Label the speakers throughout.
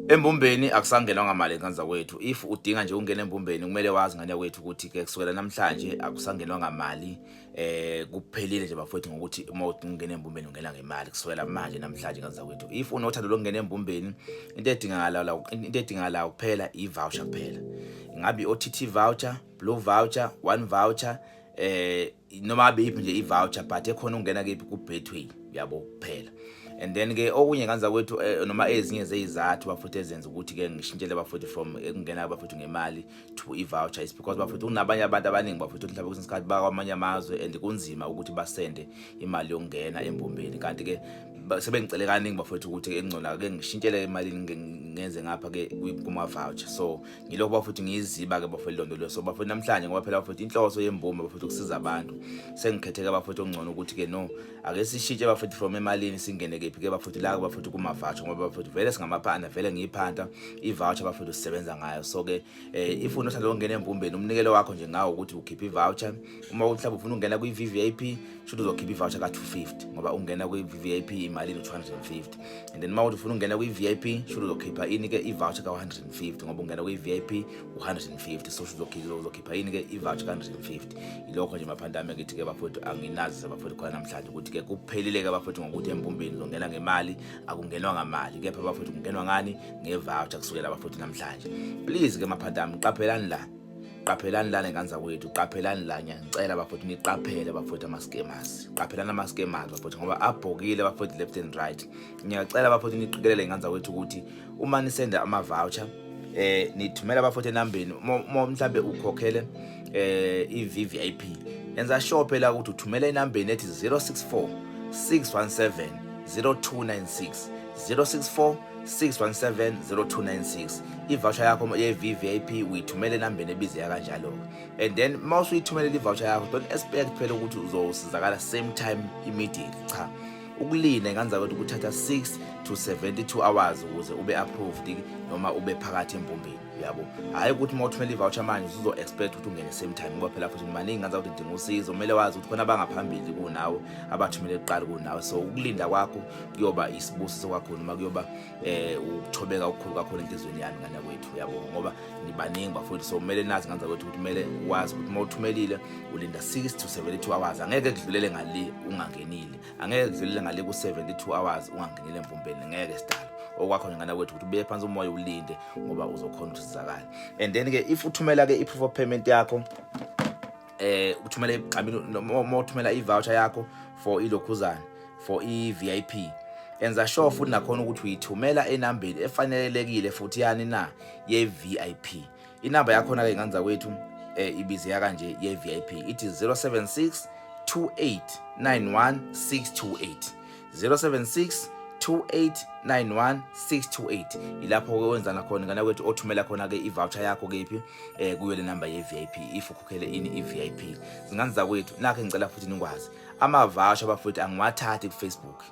Speaker 1: Embumbeni akusangenwa ngamali, ngane zakwethu. If udinga nje ukungena embumbeni, kumele wazi, ngane yakwethu, ukuthi ke kusukela namhlanje akusangenwa ngamali. Kuphelile nje, bafowethu, ngokuthi uma udinga ukungena embumbeni ungena ngemali kusukela manje, namhlanje, ngane zakwethu. If unothando lokungena embumbeni, into edingakalayo kuphela i-voucher kuphela, ingabe i-OTT voucher, blue voucher, one voucher, noma ngabe yiphi nje i-voucher, but ekhona ungena kephi? Ku-Betway, yabo, kuphela. And then ke okunye, ngane zakwethu, noma ezinye zeyizathu, bafowethu, ezenza ukuthi ke ngishintshele, bafowethu, from ekungena, bafowethu, ngemali to i-voucher is because, bafowethu, kunabanye abantu abaningi, bafowethu, mhlawumbe kwesinye isikhathi bakwamanye amazwe and kunzima ukuthi basende imali yokungena embumbeni. Kanti ke sebengicele kaningi, bafowethu, ukuthi engcono ke ngishintshele emalini, ngenze ngapha ke kuma voucher. So ngilokhu, bafowethu, ngiyiziba ke, bafowethu, lonto leyo. So, bafowethu, namhlanje, ngoba phela, bafowethu, inhloso yembumbe, bafowethu, ukusiza abantu, sengikhetheke, bafowethu, okungcono ukuthi ke no, ake sishintshe, bafowethu, from emalini singene kephi ke, bafowethu? La, bafowethu, kuma voucher, ngoba, bafowethu, vele singamaphanda, vele ngiyiphanta, i-voucher, bafowethu, sisebenza ngayo. So ke if unothanda ukungena embumbeni, umnikelo wakho nje ngawo ukuthi ukhiphe i-voucher. Uma mhlawumbe ufuna ukungena kwi-VVIP, shuthi uzokhipha i-voucher ka-250, ngoba ungena kwi-VVIP imalini? U-250. And then uma uthi ufuna ukungena kwi-VIP, shuthi uzokhipha ini ke? I-voucher ka-150, ngoba ungena kwi-VIP u-150. So shuthi uzokhipha ini ke? I-voucher ka-150. Ilokho nje, maphanta ami. Ngithi ke, bafowethu, anginazi, bafowethu, khona namhlanje ukuthi ke kuphelile ke, bafowethu, ngokuthi embumbeni uzongena ngemali. Akungenwa ngamali kepha, bafowethu, kungenwa ngani? Nge-voucher kusukela, bafowethu, namhlanje. Please ke, maphanta ami, qaphelani la, qaphelani lana, ngane zakwethu, qaphelani la. Ngiyangicela, bafowethu, niqaphele, bafowethu, ama-scammers. Qaphelani ama-scammers, bafowethu, ngoba abhokile, bafowethu, left and right. Ngiyacela, bafowethu, niqikelele, ngane zakwethu, ukuthi uma nisenda ama-voucher, nithumela, bafowethu, enambeni. Uma mhlambe ukhokhele i-VVIP, enza sure phela ukuthi uthumela enambeni ethi 064 617 0296, 064 617 0296. I-voucher yakho ye-VVIP uyithumela enambeni ebizeka kanjalo. And then uma usuyithumelela i-voucher yakho, don't expect phela ukuthi uzosizakala same time, immediately. Cha, ukulinda, ngane zakwethu, kuthatha 6 to 72 hours ukuze ube approved noma ube phakathi embumbeni, yabo. Hhayi ukuthi uma uthumela i-voucher manje usuzo-expect ukuthi ungene same time, ngoba phela futhi maningi, ngane zakwethu, udinga usizo. Kumele wazi ukuthi khona abangaphambili kunawe, abathumele kuqala kunawe. So ukulinda kwakho kuyoba isibusiso kakhulu, noma kuyoba ukuthobeka okukhulu kakhulu enhliziyweni yami, ngane kwethu, yabo, ngoba nibaningi, bafowethu. So kumele nazi, ngane zakwethu, ukuthi kumele wazi ukuthi uma uthumelile ulinda 6 to 72 hours. Angeke kudlulele ngale ungangenile, angeke kudlulele ngale ku-72 hours ungangenile embumbeni, ngeke sidalo. Okwakho nje, ngane kwethu, ukuthi ubeke phansi umoya, ulinde, ngoba uzokhona ukuthi usizakale. And then ke if uthumela ke i-proof of payment yakho, uthumela, I mean, uma uthumela i-voucher yakho for ilokhuzana, for i-VIP, enza sure futhi nakhona ukuthi uyithumela enambeni efanelekile futhi yani na ye-VIP. Inamba yakhona ke, ngane zakwethu, ibizeka kanje ye-VIP, ithi 076 2891 628, 076 2891 628. Ilapho ke wenzana khona, ngane kwethu, othumela khona ke i-voucher yakho kephi? Kuyo le number ye-VIP, if ukhokhele ini? I-VIP. Zingane zakwethu, nakho ngicela futhi nikwazi, ama-voucher, bafowethu, angiwathathi ku-Facebook,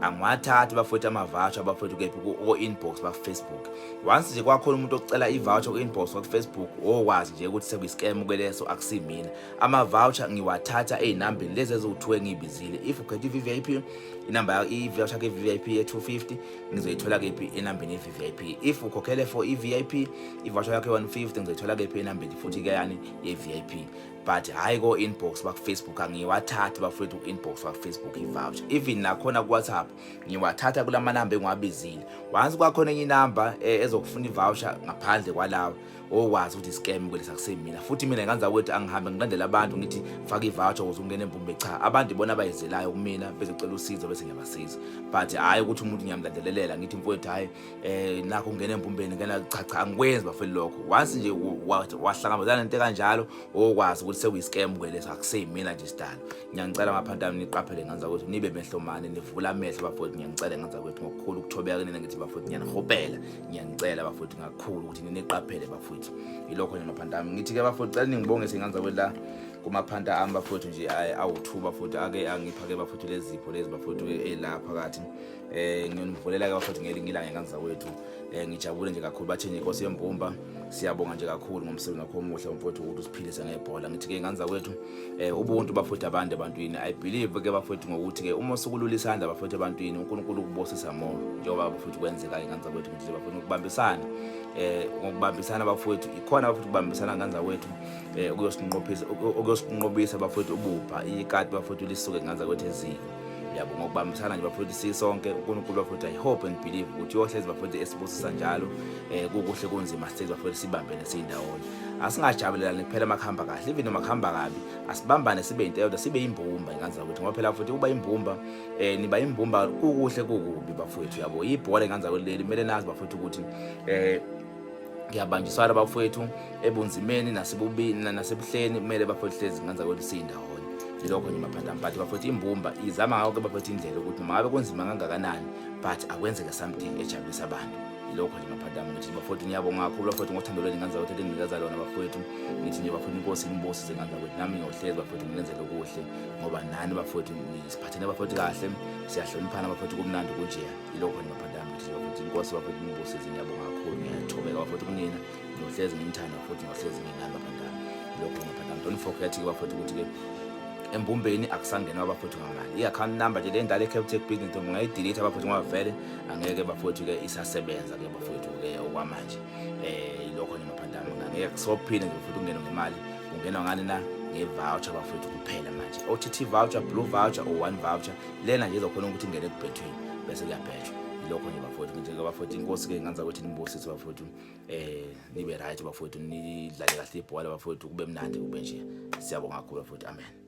Speaker 1: angiwathathi, bafowethu, ama-voucher, bafowethu, kephi? Ko-inbox ba-Facebook. Once nje kwakhona umuntu ocela i-voucher ku-inbox ku-Facebook, okwazi nje ukuthi sekuyi-scam ke leso, akusimina. Ama-voucher ngiwathatha ey'nambeni lezi eziwu-2 engiyibizile. If ukhetha i-VVIP, inamba, i-voucher ke-VIP ye-250 ngizoyithola kephi? Enambeni ye-VVIP. If ukhokhele for i-VIP, i-voucher yakho ye-150 ngizoyithola kephi? Enambeni futhi-ke yani? Ye-VIP. But hhayi ko-inbox baku-Facebook. Angiwathathi, bafowethu, ku-inbox baku-Facebook i-voucher. Even nakhona ku-WhatsApp, ngiwathatha kula manamba engiwabizile. Once kwakhona enye inamba ezokufuna i-voucher ngaphandle kwalawa, okwazi ukuthi scam kwelesa, kusemina futhi. Mina, ngane zakwethu, angihambe ngilandela abantu ngithi faka i-voucher ukuze ungene embumbe. Cha, abantu ibona abayizelayo kumina bezocela usizo, bese ngiyabasiza, but hhayi ukuthi umuntu ngiyamlandelelela ngithi, "Mfowethu, hhayi, nakho ungena embumbeni, ngena." Cha, cha, angikwenzi, bafeli, lokho. Once nje wahlangabezana nento kanjalo, okwazi ukuthi sekuyi-scam kweleso, akuseyimina nje sidalo. Ngiyangicela, ngaphansi ami, niqaphele, ngane zakwethu, nibe mehlo mane, nivula amehlo, bafowethu. Ngiyangicela, ngane zakwethu, ngokukhulu ukuthobeka kunina, ngithi, bafowethu, ngiyanihopela, ngiyangicela, bafowethu, ngakhulu ukuthi niqaphele, bafowethu. Ilokho nje, maphansi ami. Ngithi-ke, bafowethu, cela ningibongise, ngane zakwethu, la. Kumaphanta ami bafowethu nje awu-two bafowethu, ake angipha ke bafowethu lezi zipho lezi bafowethu elapha phakathi. Ngiyonivulela ke bafowethu ngelinye ilanga, ngane zakwethu. Ngijabule nje kakhulu. Bathe nje, Inkosi yembumba, siyabonga nje kakhulu ngomsebenzi wakho omuhle mfowethu, ukuthi usiphilise ngebhola. Ngithi ke, ngane zakwethu, ubuntu bafowethu abantu ebantwini. I believe ke bafowethu ngokuthi ke uma usukulula isandla bafowethu ebantwini, uNkulunkulu ukubusisa more, njengoba bafowethu kwenzeka, ngane zakwethu. Ngithi bafowethu ngokubambisana bafowethu, ikhona bafowethu ukubambisana, ngane zakwethu, ukuyosinqophisa, ukuyosinqobisa bafowethu ububha, ikati bafowethu lisuke, ngane zakwethu, eziko yabo, ngokubambisana nje bafowethu sisonke. UNkulunkulu bafowethu, I hope and believe ukuthi uyohlezi bafowethu esibusisa njalo. Kukuhle, kunzima, sihlezi bafowethu sibambene, siyindawonye. Asingajabulelani kuphela makuhamba kahle, even noma kuhamba kabi, asibambane sibe into eyodwa, sibe imbumba, ngane zakwethu, ngoba phela futhi kuba imbumba, niba imbumba kukuhle, kukubi bafowethu, yabo. Ibhola, ngane zakwethu, leli kumele nazi bafowethu ukuthi ngiyabanjiswana bafowethu ebunzimeni nasebubini nasebuhleni. Kumele bafowethu hlezi, ngane zakwethu, siyindawonye. Yilokho nje maphantami. But bafowethu, imbumba izama ngakho ke bafowethu indlela ukuthi noma ngabe kunzima kangakanani, but akwenzeke something ejabulisa abantu. Yilokho nje maphantami. Ngithi bafowethu, ngiyabonga kakhulu bafowethu ngothando lwenu, ngane zakwethu, elinginikeza lona bafowethu. Ngithi nje bafowethu, inkosi inibusise, ngane zakwethu. Nami ngiyohlezi bafowethu ngilenzele okuhle, ngoba nani bafowethu nisiphathene bafowethu kahle, siyahloniphana bafowethu, kumnandi kunjeya. Yilokho nje maphantami. Ngithi bafowethu, inkosi bafowethu inibusise. Ngiyabonga kakhulu, ngiyathobeka bafowethu kunina. Ngiyohlezi nginithanda futhi ngiyohlezi nginani maphantami. Yilokho maphantami. Don't forget ke bafowethu ukuthi-ke embumbeni akusangenwa bafowethu ngamali. I-account number nje le ndala e-Capitec Business ungayidelete bafowethu, ngoba vele angeke bafowethu-ke isasebenza-ke bafowethu-ke okwamanje. Yilokho nje maphantami. Ngeke kusophinde nje futhi ungenwe ngemali. Kungenwa ngani na? Nge-voucher bafowethu kuphela manje, OTT voucher, blue voucher or one voucher lena nje izokhona ukuthi ingene kubhethweni, bese kuyabhejwa. Yilokho nje bafowethu. Nje bafowethu, inkosi-ke ngenza ukuthi nibusise bafowethu, nibe right bafowethu, nidlale kahle ibhola bafowethu, kube mnandi, kube nje. Siyabonga kakhulu bafowethu. Amen.